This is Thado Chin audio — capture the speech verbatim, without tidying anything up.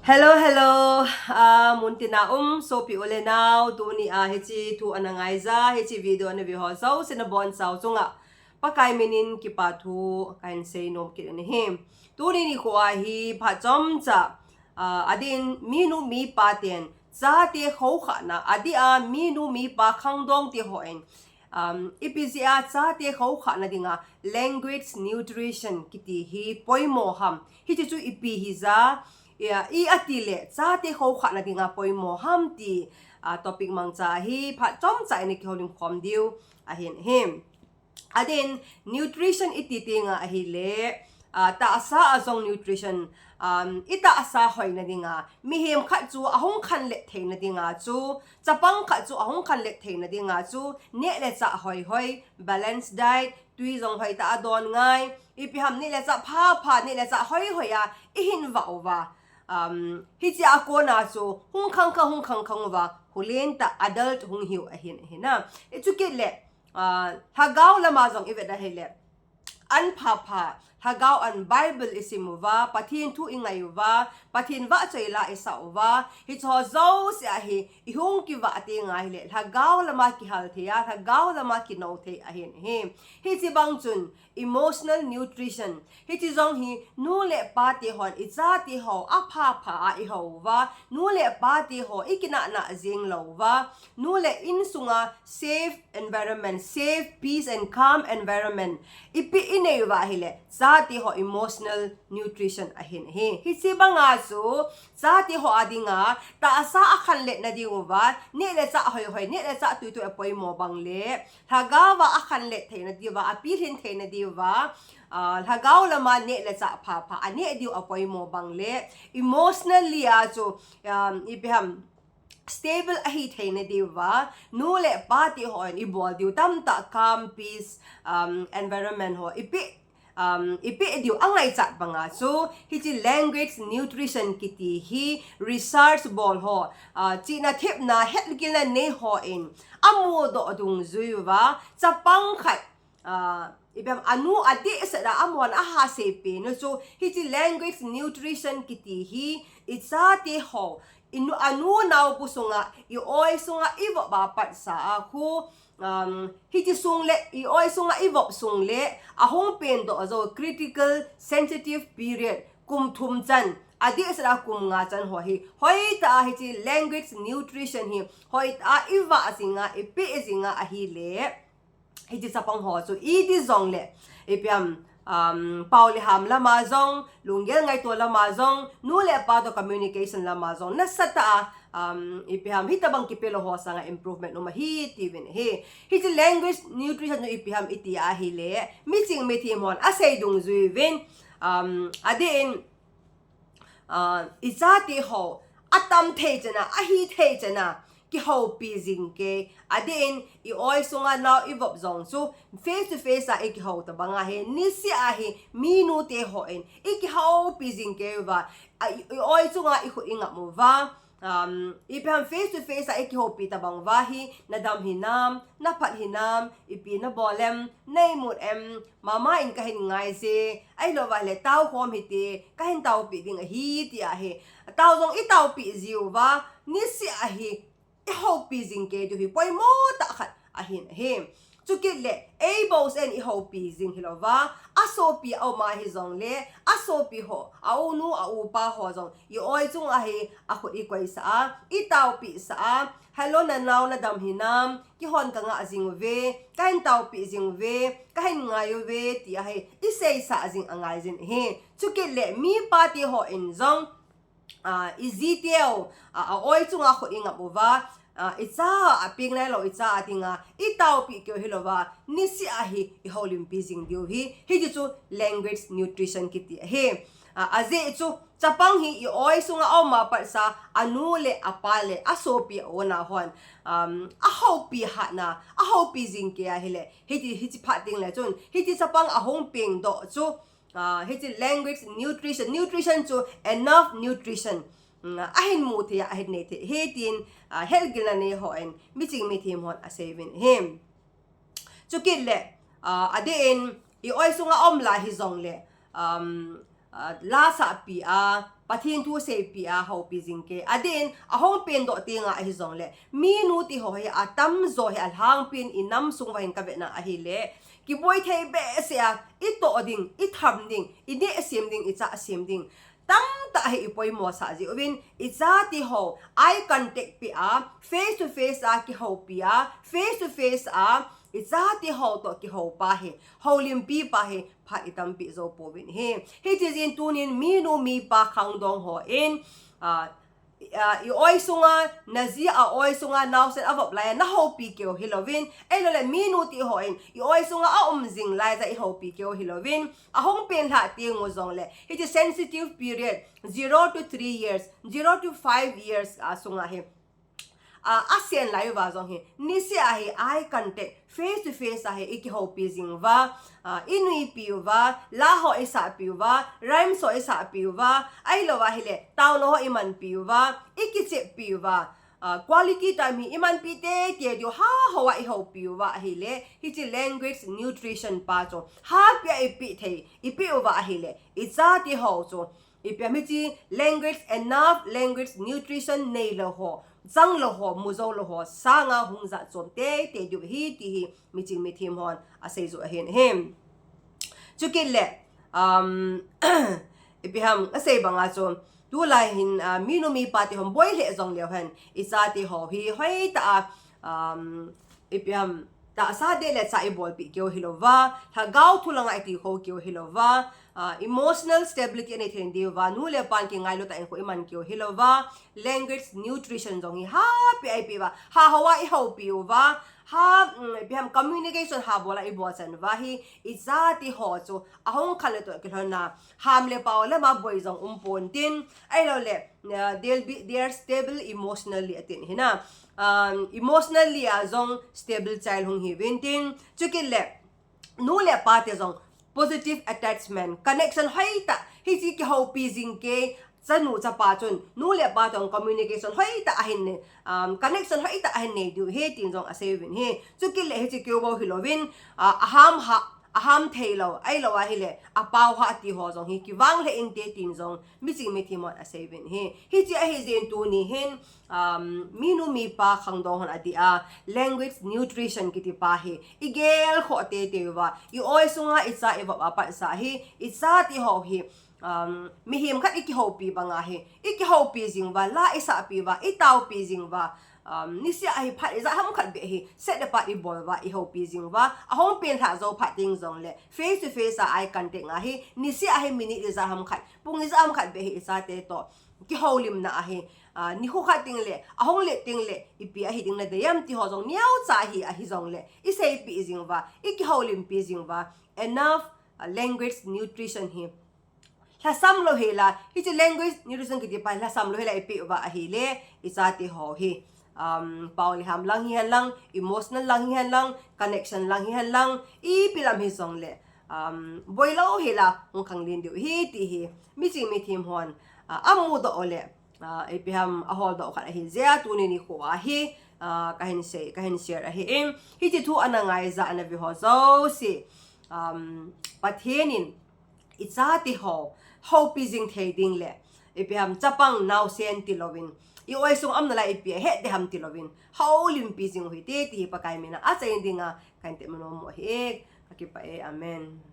Hello, hello. Ah, muntina um, sopi u le nau, tuni a hiche thu ana ngaija, hiche video ana ve ho jouse nabonchau chunga Pakai minin kipa thu kahin seinom kit ahi. Tuni nikho a hi phat chomcha, ah, adeh in minu mipa ten chate khoukhahna, adeh a minu mipa khangdong te hon, um, ipi jeh a chate khoukhahna dinga language nutrition kiti hi poimo ham. Hiche chu ipi hija, ia, i ati le chate khoukhahna dinga poimo ham ti, ah, topic mangcha hi phat chomcha ina kihoulim khom diu ahin ahi. Adeh in nutrition iti tenga ahile, ah, tahsa a jong nutrition, um, i tahsa hoina dinga, mihem khat chu ahung khanlet theina dinga chu, chapang khat chu ahung khanlet theina dinga chu, neh le chah hoihoi, balance diet, tui jong hoitah a don ngai, ipi ham neh le chah phapha, neh le chah hoihoi a ihin vah uva, um, hiche a kona chu hung khangkhang, hung khangkhang uva, hulen tah adult hung hiu ahin, ahi na. Ichu kit le, ah, lhagao lama jong ivet ahile, an phapha, lhagao an Bible isim uva, Pathen thu ingai uva, Pathen vahchoi la isah uva, hicheho jouse a hi ihung kivah tenga ahile, lhagao lama kihal thei a, lhagao lama kinou thei ahin ahi. Hiche bang chun emotional nutrition, hiche jong hi nu le pa te hon ichate ho aphapha a ihou uva, nu le pa te ho ikinah nah jeng lou uva, nu le insunga safe environment, safe, peace and calm environment ipi inei uva ahile, chate ho emotional nutrition ahin ahi. Hiche banga chu chate ho a dinga tahsa a khanletna diuva, neh le chah hoihoi, neh le chah tuitui apoimo bang le, lhagao a akhanlet theina diuva, apilhin theina diuva, ah, lhagao lama neh le chah phapha aneh diu apoimo bang le, emotionally a chu, um, ipi ham, stable ahi theina diuva, nu le pa te hon ibol diu tamtah calm, peace, um, environment ho ipi, um, ipi diu angaichat banga chu, hiche language nutrition kiti hi research bol ho, ah, chihna thepna hetgilna nei hon amudoh dungjui uva, chapang khat, ah, ipi ham, anu adehset a amahon ahasei pen u chu, hiche language nutrition kiti hi ichate ho, inu, anu naobu sunga, i-oi sunga ivop a patsa a khu, um, hiche sung le, i-oi sunga ivop sung le, ahung pendoh jou critical sensitive period, kum thum chan, adehset a kum nga chan ho hi, hoitah a hiche language nutrition hi, hoitah a ivah jinga, ipeh jinga ahile, hiche chapang ho chu iti jongle, ipi ham, um, pao le ham lama jong, lunggel ngaito lama jong, nu le pa to communication lama jong, nasatah a, um, ipi ham, hitobang kipe lou ho sanga improvement um ahi tiuvin ahi. Hiche language nutrition chu ipi ham iti ahile, miching mithem hon asei dungjui uvin, um, adeh in, ah, ichate ho, atam thei chan a, ahi thei chan a, kihoupi jing kei. Adeh in, i-oi sunga nao ivop jong chu, face to face a ikihou tobang ahi, niseh a hi, minu te hon ikihoupi jing kei uva, a, i, i-oi chunga ikhut ingap uva, um, ipi ham face to face a ikihoupi tobang uva hi, nadam hinam, naphat hinam, ipi nabol em, na imut em, mama in kahin ngai je, ahilouva le tao khom hite, kahin taopi ding ahi, tia hi. Tao jong itaopi jiuva, niseh a hi, ihoupi jing kei diu hi poimo tah khat ahin ahi. Chukit le, eibou sen ihoupi jing hilouva, asopi a um a hijongle, asopi ho, a unu, a upa ho jong, i-oi chunga hi, akhut ikoisah a, itaopisah a, hello nanao nadam hinam, keihon kangah jing uve, kahin taopi jing uve, kahin ngai uve, tia hi, iseisah jing angaijin ahi. Chukit le, mipa te hon jong, ah, iji teu, ah, a-oi chunga khut ingap uva, ah, icha a peng nailou, icha a dinga, itaopi keu hilouva, niseh a hi, ihoulimpi jing diu hi, hiche chu language nutrition kiti ahi. Ah, ajeh chu, chapang hi i-oi sunga aum a patsa, anu le apa le, asopi a u ana hon, um, ahoupi hatna, ahoupi jing kei ahile, hiche, hiche phat tengle chun, hiche chapang ahung pengdoh chu, ah, hiche language nutrition, nutrition chu enough nutrition, mm, ahin mu thei a, ahin nei thei ahi tin, ah, hetgilna nei hon, miching mithem hon asei uvin ahi. Chukit le, ah, adeh in, i-oi sunga aum lai hijongle, um, ah, lasahpi a, Pathen thu seipi a, houpi jing kei. Adeh in, ahung pengdoh teng a ahi jongle, minu ti ho hi atamjo hi alhangpin inam sung uva hin kavet na ahile, kiboi thei behseh a, itoh ding, itham ding, ineh sem ding, icha sem ding. Tamtah hi ipoimo sah jeh uvin, ichate ho, eye contact peh a, face to face a kihoupi a, face to face a, ichate ho toh kihou pa hi, houlimpi pa hi, phat itampi jou pouvin ahi. Hiche jeh in tunin minu mipa khangdong hon, ah, ah, i-oi sunga, naji a-oi sunga, naosen avop lai a, nahoupi keu hilouvin, ahilouleh minu ti hon, i-oi sunga aum jing laija ihoupi keu hilouvin, ahung penglhah teng u jongle, hiche sensitive period, zero to three years, zero to five years, ah, sunga hi, ah, asen lai uva jong hi, niseh a hi eye contact, face to face a hi ikihoupi jing uva, ah, inuipi uva, la ho isahpi uva, rhymes ho isahpi uva, ahilouva ahile, taona ho imanpi uva, ikicheppi uva, ah, quality time hi imanpi teitei diu, ha hoa ihoupi uva ahile, hiche language nutrition pa chu, hapia ipeh thei, ipeh uva ahile, ichate ho chu, ipi ham hiche language, enough language nutrition neilou ho, changlou ho, mujoulou ho sanga hung jat chom teitei diu ahi ti hi miching mithem hon asei joh ahin ahi. Chukit le, um, ipi ham asei banga chu, tulai hin, ah, minu mipa te hon boi lheh jongleu hen, ichate ho hi hoitah a, um, ipi ham, tahsa deh le chah ibolpeh keu hilouva, lhagao thu langa itilkhou keu hilouva, ah, emotional stability anei thei diuva, nu le pan kingailut a hinkho iman keu hilouva, language nutrition jong hi hapia ipeh uva, ha hoa ihoupi uva, ha, um, ipi ham communication ha bola ibol chan uva hi, ichate ho chu ahung khangle toh kilhonna, ham le pao lama boi jong um pontin, ahilouleh, uh, they'll be, they are stable emotionally atin hina. Um, emotionally a jong stable child hung hiuvin tin, chukit le, nu le pa te jong positive attachment, connection hoitah, hiche kihoupi jing kei, chanu chapa chun, nu le pa toh communication hoitah ahin nei, um, connection hoitah ahin nei diu ahi tin jong asei uvin ahi. Chukit le hiche keu bou hilouvin, ah, aham ha, aham theilou, ahilouva ahile, apao ha ti ho jong hi kivang lheh inte tin jong miching mithem hon asei uvin ahi. Hiche ahi jeh in tuni hin, um, minu mipa khangdong hon adih a, language nutrition kiti pa hi, igelkhoh teitei uva, i-oi sunga icha ivop a pat sa hi, ichate ho hi, um, mihem khat ikihoupi banga hi, ikihoupi jing uva, la isahpi uva, itaopi jing uva, um, niseh a hi phat ijat ham khat beh hi, set apart ibol uva, ihoupi jing uva, ahung penglhah jou phat teng jongle, face to face a eye contact nga hi, niseh a hi minute ijat ham khat, pung ijat ham khat beh hi ichate toh kihoulimna ahi, ah, nikho khat teng le, ahung let teng le, ipi ahi ding nadei ham ti ho jong neocha hi ahi jongle, iseipeh jing uva, ikihoulimpi jing uva, enough, ah, language nutrition hi lhasam lou hela, hiche language nutrition kiti pa hi lhasam lou hela ipeh uva ahile, ichate ho hi, um, pao le ham lang hihen lang, emotional lang hihen lang, connection lang hihen lang, ipi lam hijongle, um, boi lou hela hung khanglen diu ahi ti hi miching mithem hon, ah, amudoh u le, ah, ipi ham aholdoh u khat ahi jeh a tuni nikho a hi, ah, kahin sei, kahin share ahi in. Hiche thu ana ngaija ana ve ho jouse, um, Pathen in ichate ho houpi jing thei ding le, ipi ham chapang naosen tilouvin, i-oi sung aum nalai ipi ahet ding ham tilouvin, houlimpi jing u hite ti hi Pakai mina achaina dinga kahin temnom u ahi. Kakipah e, amen.